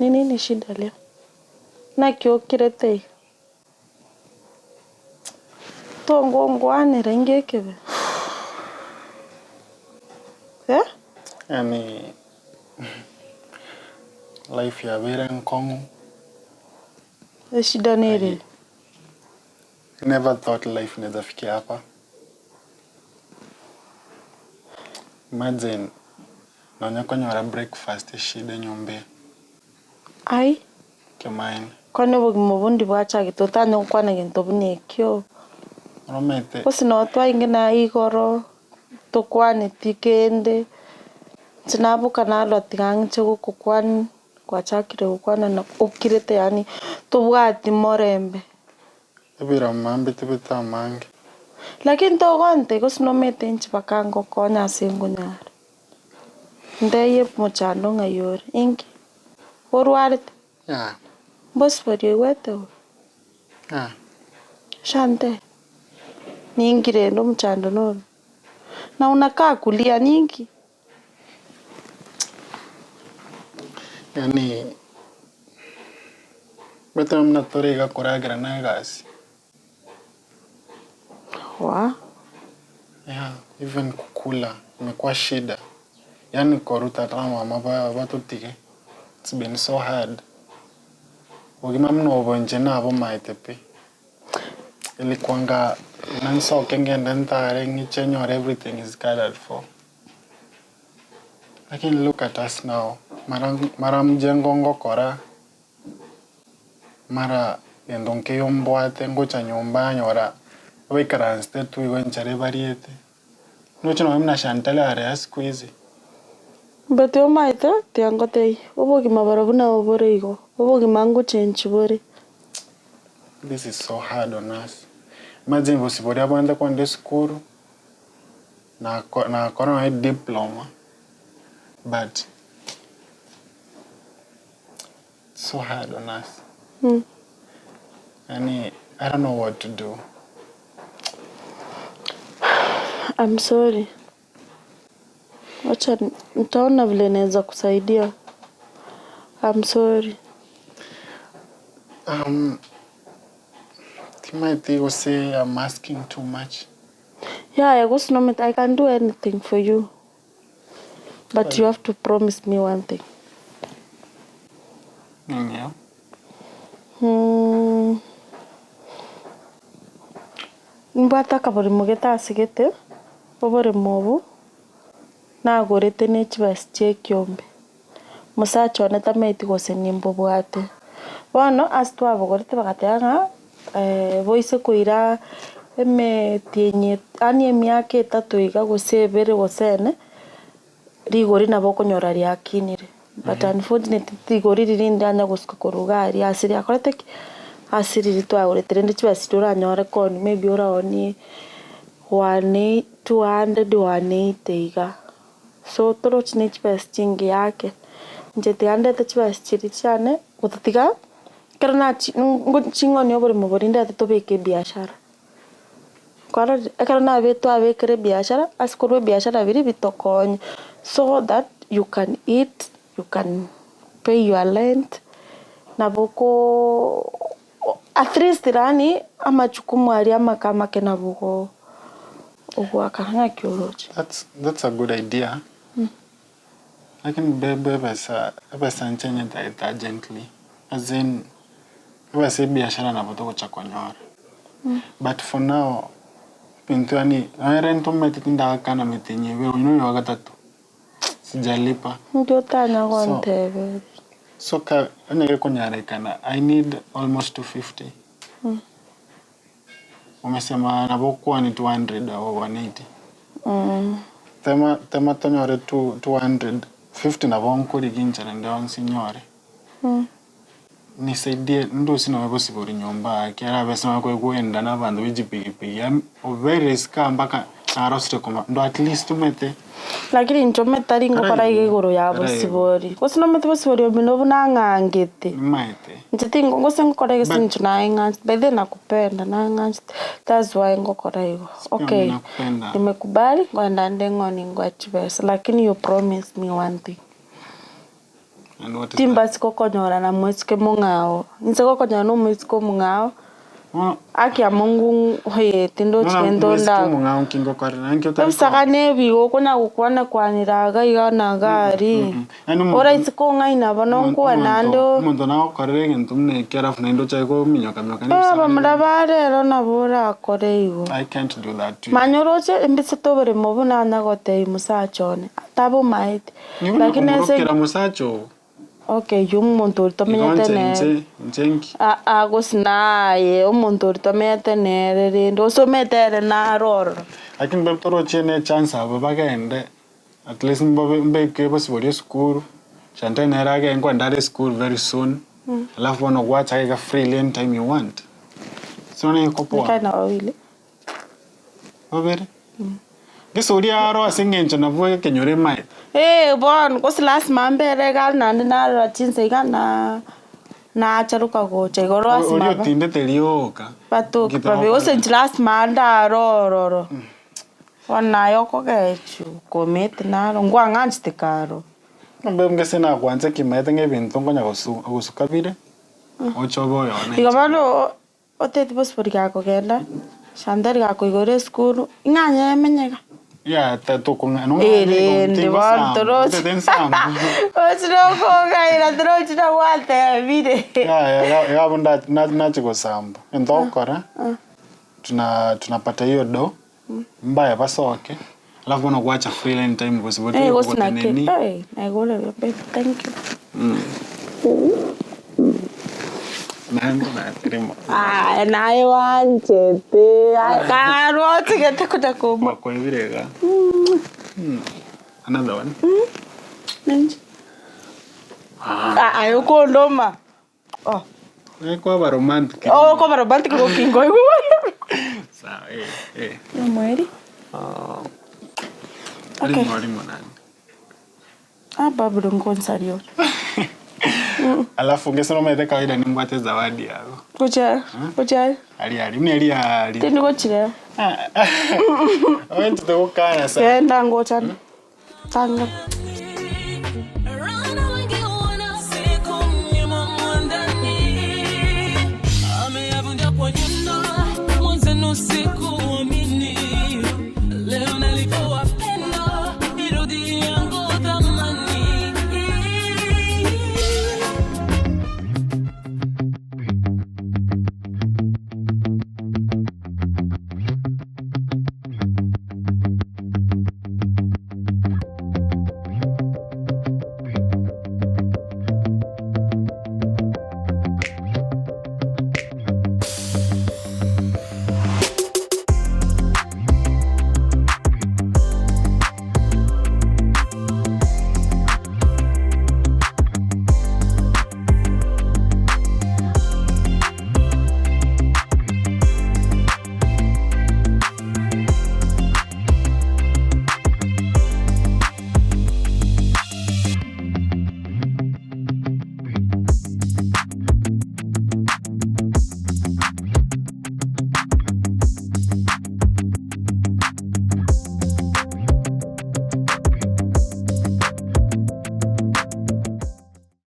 Ni nini shida leo? Naki okirete iga? Tongongwanera inge ekebe? Eh? Yaani life yabeire enkong'u. Eshida nere? I never thought life inaweza fikia hapa. Imagine nonya konyora breakfast eshida enyomba eye. Ai. Kemanyi. Kwani obogima obo ndi bwachagete otanye gokwana gento buna ekio? Oromete. Gose noo twainge naye igoro, tokwaneti kende, inche naboka narora tiga ng'iche gokokwania, gwachakire gokwana na okirete yaani tobwati morembe. Ebirama mbitibete amange. Lakini togontebia gose nomanyete inche mpaka ngokonye ase nkonyara. Ntebie mochando ng'ai ore, inki? Orwarete? Yeah. Mbosibori oigwete bobe? Yeah. Shante, ninki rende omochando noro? Na unakaa kulia ninki? Yaani omanyete buna tore iga koragera na egasi. Waa. Yeah, even kukula imekuwa shida. Yaani korwa tata na mama batotige it's been so hard. Obogima buna obo inche nabomaete pi. Ilikuanga buna nsoke ngende ntare ng'iche nyore everything is catered for. Lakini look at us now, mara mara mjengo ngokora. Mara gento nkeiyo mbwate ngocha nyomba nyora baikaransete tu igo enchera ebariete, ndoche nonye buna Shantale are aa siku hizi. But omaete tiga ngotebie, obogima barobwo nabo bore igo, obogima ngochenchi bore. This is so hard on us, imagine gose boria abande kogenda esukuru, nako nakora nonye diploma but. So hard on us. Yaani I don't know what to do. I'm sorry. Wacha nitaona vile naweza kusaidia. I'm sorry. Um, timaeti gose I'm asking too much. Yaya gose nomanyete I can do anything for you. But you have to promise me one thing. Nini? Mm. Nimbwate akaborimo gete ase gete, oboremo obo, nagorete ne chibesa chia ekiombe. Mosacha one tamanyeti gose nimbobwate. Bono ase twabogorete bagateba ng'a boise koira emetienyi yaani emiaka etato iga gose ebere gose ene, rigori nabo okonyora riakinire. But unfortunately rigori riria ndanya gosuka korwa iga aria ase riakorete ki? Ase riria twagorete rende chibesa chiria oranyore koonia maybe oraonie one 200, 180 iga. So torochi ne chibesa chingiya ake, inche tiga ndete chibesa chiria chiane, gotatiga ekero nachi ching'oni oboremo boria ndete tobeke ebiashara. Kwarorire, ekero nabe twabekire ebiashara, ase korwa ebiashara biria bitokonye, so that you can eat, you can pay your rent, nabo okoo at least yaani amajukumu aria amake amake nabo ogo ogoakana ng'aki oroche. That's, that's a good idea. Lakini babe ebesa, ebesa inche nyetagete urgently. As in, ebesa ebiashara nabo togocha konyora. But for now, ebinto yaani, nonye rent omanyete tindagakana metienyi ebere, oyio noyo ogatato. Sijalipa. Inki otanya gonteberia? So ka onye gekonyarekana I need almost 250. Umesema nabo okwane 200 or 180. Tema tema tonyore 250 nabo nkorigia inchera ende yonsi nyore. Nisaidie ndusie nonya gosibora nyomba aa ekiagera abese nonya koigwenda na abanto be chipigipigi yaani obeire isiko aa mpaka narosire koma ndo at least omanyete. Lakini inche omanyete tari ngokora iga igoro ya bosibori, gose nomanyete bosibori omino buna ang'angete. Nimaete. Inche tingo gose ngokora egese But- inche naye ng'anchete by the way nakupenda naye ng'anchete that's why ngokora igo. Okay, nakupenda. nimekubali ngoenda nde ng'oni ngoe chibesa lakini you promise me one thing. And what is that? Timbasi gokonyora na moiseke mong'ao. Inse gokonyora na omoiseke omong'ao, Bono haki ya Mungu oye tindochi bono gento omoiseke nda. omong'ao nki ngokorera nki otari Ebisaka na ebigo okonya gokwana kwanera iga iga na iga aria. Yaani omonto Oraise kong'aina bono nkwane naende omonto o. omonto nagokorera egento buna ekio alafu naende ochake kominyoka minyoka na Eh, ebisaka abamura ba rero nabo orakore igo. I can't do that to you. Manya oroche embisete oboremo buna nanya gotebia mosacha one, tabomaeti. Nigo Lakini ase nakomorokera mosacha oo. Okay, oyio omonto oria Igo tomenyete inche nere. inche inche nki? Aa gose naye omonto oria tomenyete nere rende, gose omanyete ere naro ororo. Lakini babe torochie ne chance aba bagende at least mbabe mbeke basiborie esukuru, Chantal nere agende nkoenda are esukuru very soon, alafu bono gwacha iga freely anytime you want. So nonye iko poa. Nikae na wawili. Babere. Gese oria aro ase eng'encho nabwo ekenyoro emaete. Ee bono gose lasima mbere iga naende narora chinsa iga na nacharoka gocha igoro lasima Oria ba otindete rioka. batoke babe gose inche lasima ndare ororo. Bono naye okogechwa kometi naro nkwang'anchete karo. Mbe gese nakwancha kimaete ng'a ebinto nkonya gosu gosuka bire, oche obe oyone Igo bono Oteti bosibori gakogenda, Chantal gakoigora esukuru, ing'a nyemenye iga. Yeah, tokong'a no Erende bono torochi rochi nokong'aina torochi na gwatebire. Yeah, iga abwo nachi gosamba. Egento ogokora, tuna tunapata hiyo do, mbaye basoke, alafu bono gwacha free anytime gose Eh, gose naki, goteneni. eh, naigure buya babe, thank you. Naende naterema. Aye naye wanchete, karwa otigete konya komoa. Gwakoebire iga. Another one. Ninche. Aye okondoma. Oh. Naye kwaba romantic. Oh, kwaba romantic gokinga oigwe. Sawa, eh, eh. Omweri. Okay. Rimo rimo naende. Ah, Babylon ngonsaria ore. Alafu gese nomanyete kawaida nimbwate zawadi yago. Gochia, gochia. Aria aria, buna eria aria. Tindi gochireba. Oenchete gokana sana. Genda ngochane. Tanga.